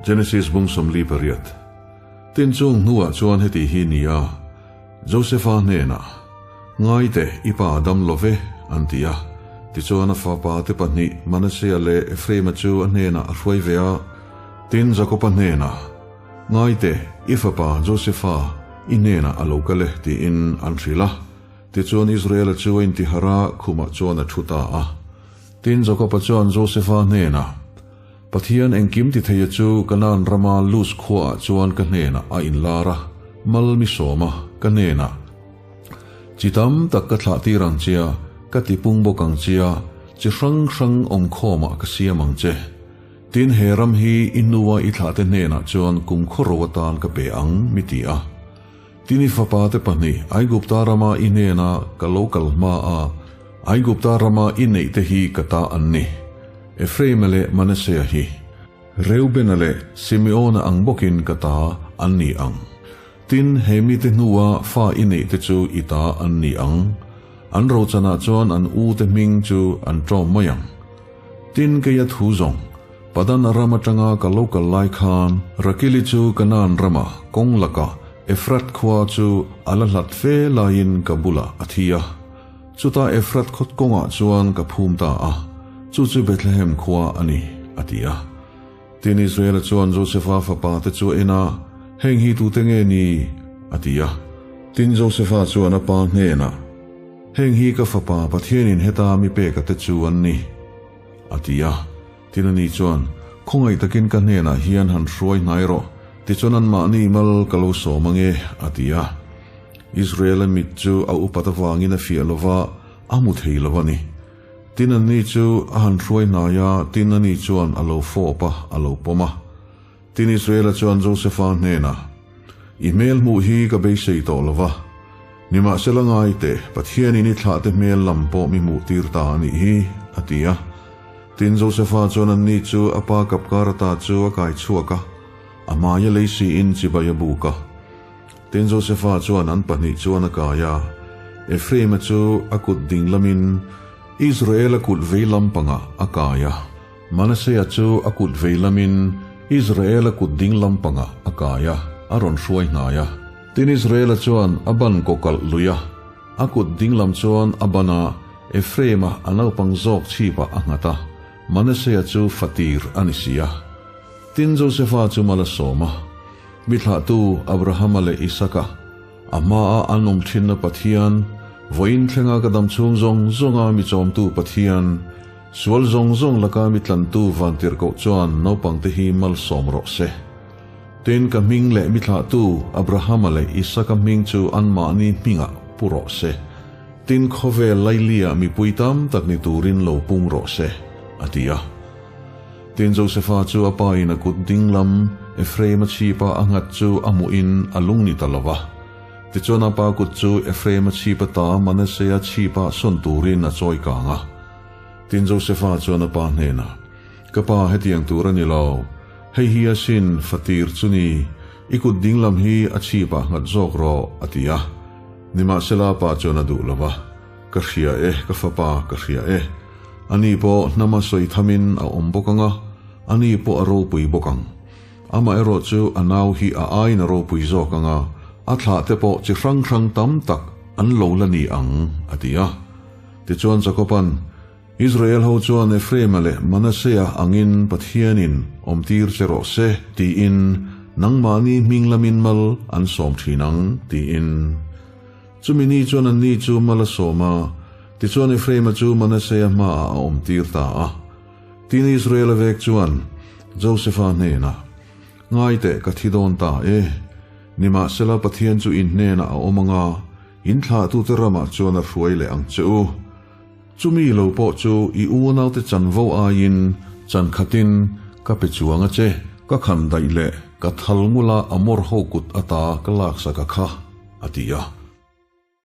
Genesis bung 48. Tin chung hnuah chuan heti hi ni a, Josefa hnenah, Ngai teh, i pa a dam lo ve, an ti a. Tichuan a fapa te pahnih Manasea leh Ephraima chu a hnenah a hruai ve a. Tin Jakoba hnenah, Ngai teh, i fapa Josefa i hnenah a lo kal e, tiin an hrilh a. Tichuan Israela chu a intiharh a, khumah chuan a thu ta a. Tin Jakoba chuan Josefa hnenah, Pathian engkim ti theia chu Kanaan rama Luz khuaah chuan ka hnenah a inlar a, mal mi sawm a, ka hnenah, Chi tam tak ka thlah tir ang che a, ka ti pung bawk ang che a, chi hrang hrang awmkhawmah ka siam ang che. Tin, he ram hi i hnua i thlahte hnenah chuan kum khawro atan ka pe ang, mi ti a. Tin, i fapate pahnih Aigupta rama i hnena ka lo kal hma a, Aigupta rama i neihte hi ka ta an ni. Ephraima leh Manasea hi Reubena leh Simeona ang bawkin ka ta an ni ang. Tin, he mite hnua fa i neihte chu i ta an ni ang. An rochanah chuan an ute hming chu an ṭawm mai ang. Tin, keia thu zawng, Padan Aram aṭanga ka lo kal lai khan Rakili chu Kanaan rama kawng lakah Efrat khua chu a la hlat fe laiin ka bulah a thi a. Chutah Efrat khawt kawngah chuan ka phum ta a, chu chu Bethlehem khua a ni, a ti a. Tin, Israela chuan Josefa fapa te chu a en a, Heng hi tute nge ni? a ti a. Tin, Josefa chuan a pa hnenah, Heng hi ka fapa Pathianin heta mi peka te chu an ni, a ti a. Tin, ani chuan, Khawngaih takin ka hnenah hian han hruai hnai rawh, tichuan anmahni mal ka lo sawm ange, a ti a. Israela mit chu a upat avangin a fiah lo va, a hmu thei lo a ni. Tin anni chu a han hruai hnai a, tin ani chuan a lo fawp a, a lo pawm a. Tin Israela chuan Josefa hnenah, I hmel hmuh hi ka beisei tawh lo va, nimahsela ngai teh, Pathianin i thlahte hmel lam pawh mi hmuh tir ta a nih hi, a ti a. Tin Josefa chuan anni chu a pa kapkar ata chu a kai chhuak a, a hmaia lei siin chibai a buk a. Tin Josefa chuan an pahnih chuan a kai a, Ephraima chu a kut ding lamin Israela kut vei lam pangah a kai a, Manasea chu a kut vei lamin Israela kut ding lam pangah a kai a, a rawn hruai hnai a. Tin Israela chuan a ban kawkalh lui a, a kut ding lam chuan a ban a, Ephraima a naupang zawk chhipah a nghat a, Manasea chu fatir a ni si a. Tin Josefa chu mal a sawm a. Mi thlahtu Abrahama leh Isaka, a hmaa an awm thinna Pathian, vawiin thlenga ka dam chhung zawng zawnga mi chawmtu Pathian, sual zawng zawng laka mi tlantu vantirhkoh chuan naupangte hi malsawm rawh se. Tin, ka hming leh mi thlahtu Abrahama leh Isaka hming chu anmahni hmingah pu rawh se. Tin, khawvel Lailia mipui tam tak ni turin lo pung rawh se, a ti a. Tin, Josefa chu a pa in a kut ding lam Ephraim-a chhipa a nghat chu a hmuh in a lung ni ta lo va. Tichuan a pa kut chu Ephraim-a chhip ata Manasseh-a chhipa sawn turin a chawi kang a. Tin, Josefa chuan a pa hnenah, Ka pa, hetiang tur a ni lo. Hei hi a sin, fatir chu ni. I kut ding lam hi a chhipah nghat zawk rawh, a ti a. Nimahsela a pa chuan a duh lo va. Ka hria e, ka fapa, ka hria e. Ani pawh hnama sawi thamin a awm bawk ang a, ani pawh a ropui bawk ang. Amaherawh chu a nau hi a aiin a ropui zawk ang a, a thlah te pawh chi hrang hrang tam tak an lo la ni ang, a ti a. Tichuan Jakoba'n, Israel ho chuan Ephraima leh Manasea angin Pathianin awmtir che rawh se, tiin nangmahni hming lamin mal an sawm thin ang, tiin. Chumi ni chuan anni chu mal a sawm a, tichuan Ephraima chu Manasea hmaah a awmtir ta a. Tin Israela vek chuan Josefa hnenah, Ngai teh ka thi dawn ta e. Nimahsela Pathian chu in hnenah a awm ang a, in thlahtute ramah chuan a hruai leh ang che u. Chumi lo pawh chu i unaute chanvo aiin chan khatin ka pe chuang a che, ka khan daih leh ka thal ngula Amor ho kut ata ka laksak a kha, a ti a.